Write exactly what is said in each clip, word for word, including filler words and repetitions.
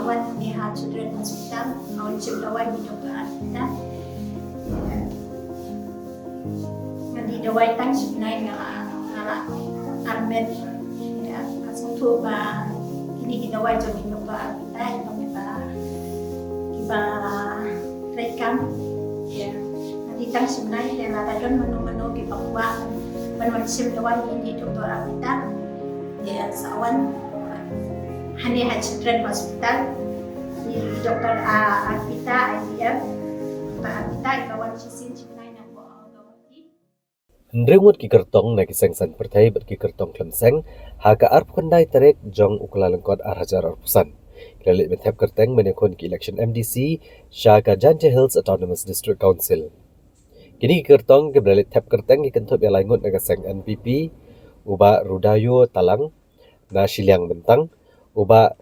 Wan hangne ha Children Hospital, nga wan shim dawai na i Doktor Arpita. Nga dih dawai tang shi bnai, nga la, nga la armet. Ïa, nga sngewthuh ba kine ki dawai jong i Doktor Arpita, i Doktor Arpita kiba treikam. Ïa, nga dih tang shi bnai, te lada don mano mano kiba kwah ban wan shim dawai na i Doktor Arpita, ïa, sa wan hangne ha Children Hospital. I Doktor Arpita, I V F, Doktor Arpita iba wan shisien shi bnai na Guwahati. Hynriew ngut ki kyrtong na ki seng saiñ pyrthei bad ki kyrtong khlem seng ha ka arphew khyndai tarik jong u Kyllalyngkot ar hajar arphew san ki la leit ban thep kyrteng ban ïakhun ki election M D C sha ka Jaintia Hills Autonomous District Council. Kine ki kyrtong kiba la leit thep kyrteng ki kynthup ïa lai ngut na ka seng N P P, u Bah Rudayo Talang na Shilliang Myntang, u Bah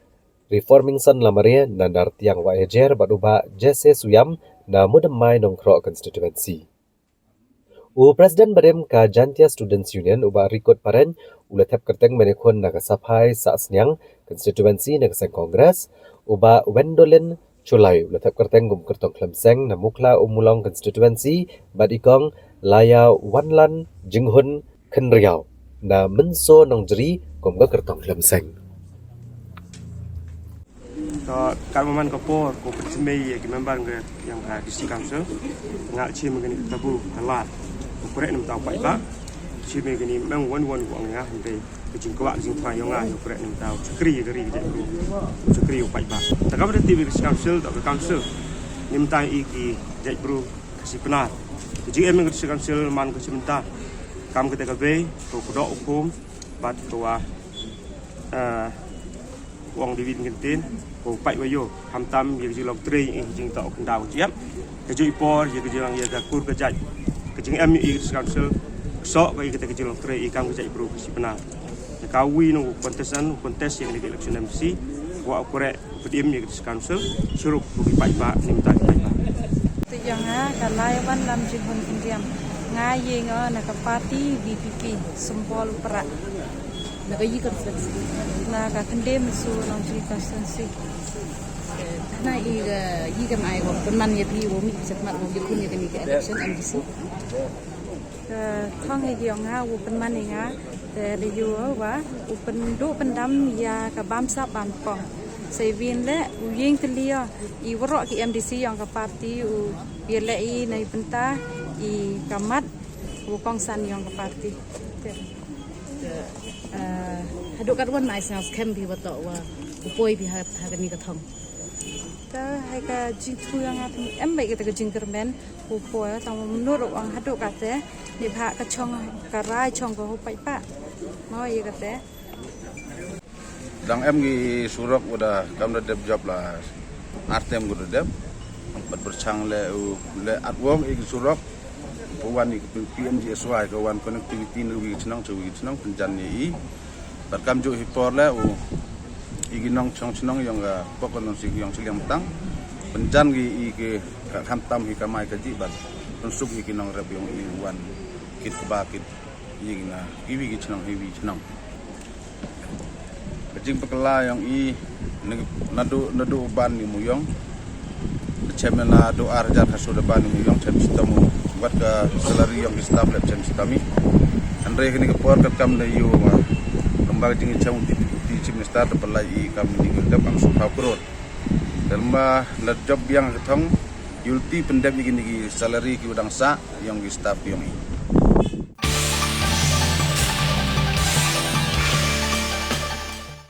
Reformingson Lamaria na Nartiang Wahiajer bad u Bah Jesse Suyam na Moodymmai Nongkroh Constituency. U President barim ka Jaintia Students Union, u Bah Rikut Pareng, u la thep kyrteng ban ïakhun na ka Saphai Sahsniang Constituency na ka seng Congress, u Bah Wendolin Shullai u la thep kyrteng kum kyrtong khlem seng na Mukhla Ummulong Constituency bad i Kong Laiawanlan Jinghun Khynriaw na Mynso Nongjri kum ka kyrtong khlem seng. Ka, katba man ka por ko pynthymmai ïa ki member ka ïa ka District Council, nga shim ïa kane ka taboo ka lad. Ko kren mynta u paidbah, shim ïa kane, meng wan wan ko ong ïa nga hynrei ka jingkwah ka jingthrang ïa nga ïa u kren mynta u shakri ïa ka ri ka jaitbru, u shakri ïa u paidbah. Te kam da tip ïa ka District Council, da ka Council, mynta ïa ki jaitbru Khasi Pnar. Ka jingim ïa ka District Council man ka shi mynta, kam kata ka bei, ko kdoh u khum bad ko wa, eh, u ong David Ngintin, ko paid wa ïoh, khamtam ïa ka jinglong trei, ïa ka jingtoh khyndaw jingïap. Ka juh i por ïa ka jinglang ïa ka kur ka jait, ka jingim ïa ka District Council, soh ka ïa kata ka jinglong trei ïa kam ka jaitbru Khasi Pnar. Ïa ka wi na u contestant, u contest ïa kane ka election M D C, wa u kren u pynim ïa ka District Council, shurup u ki paidbah, ni mynta ki paidbah. Te ïa nga ka Laiawanlan Jinghun Khynriaw, nga ïeng na ka party V P P, symbol u prah. Na ka ïing constituency. Na ka Khynde Mynso Nongjri constituency. Te na i ka, i ka mai ko pynman ïa phi, u mih sha khmat u ïakhun ïa kane ka election M D C. Te thong ïa ki ong nga, u pynman ïa nga. Te da ïoh wa u pynduh pyndam ïa ka bamsap bampong. Sa i win leh u ïeng tylli ïa i waroh ki M D C ïong ka party, u ïaleh i na i bynta i ka mat u kongsan ïong ka party. Te, eh, haduh katwon nai sngewskhem phi wa toh wa u poi phi ha, ha kane ka thong? Te ha ka jingthu ïa nga em beit kata ka jingkyrmen u poi, tang mynno ruh ong haduh kata ne bha ka chong ka rai chong ka u paidbah. Mo ïa kata. Dang em ki surok wa da kam da dep jop la ar term ko da dep. Bad pyrshang leh u leh artwork ïa ki surok. Pynwan ïa ki P M G S Y, ka wan connectivity na wi ki chnong sha wi ki chnong, pynjan ïa i. Bad kam juh hi por leh u ïa ki nongshong chnong ïong ka pok ka nongsi ïong Shilliang Myntang. Pynjan ïa i ki ka khamtam hi ka mai ka jih bad pynsuk ïa ki nongrep ïong i wan kit kba kit ïa ki na iwi ki chnong iwi chnong. Ka jingpynkhlaiñ ïong i naduh naduh u ban i Mawïong. Chem na naduh ar hajar khatsaw da ban i Mawïong, chem shitom, wat ka salary ïong ki staff leh chem shitom i. Hynrei kane ka por katkam da ïoh, ah, lem bad ka jingchem u Deputy Chief Minister da pynlait i kam i ka dep hangso phew klur. Te lem bad la jop biang ka thong, ïulti pyndep i kine ki salary ki wa dang sah ïong ki staff ïong i.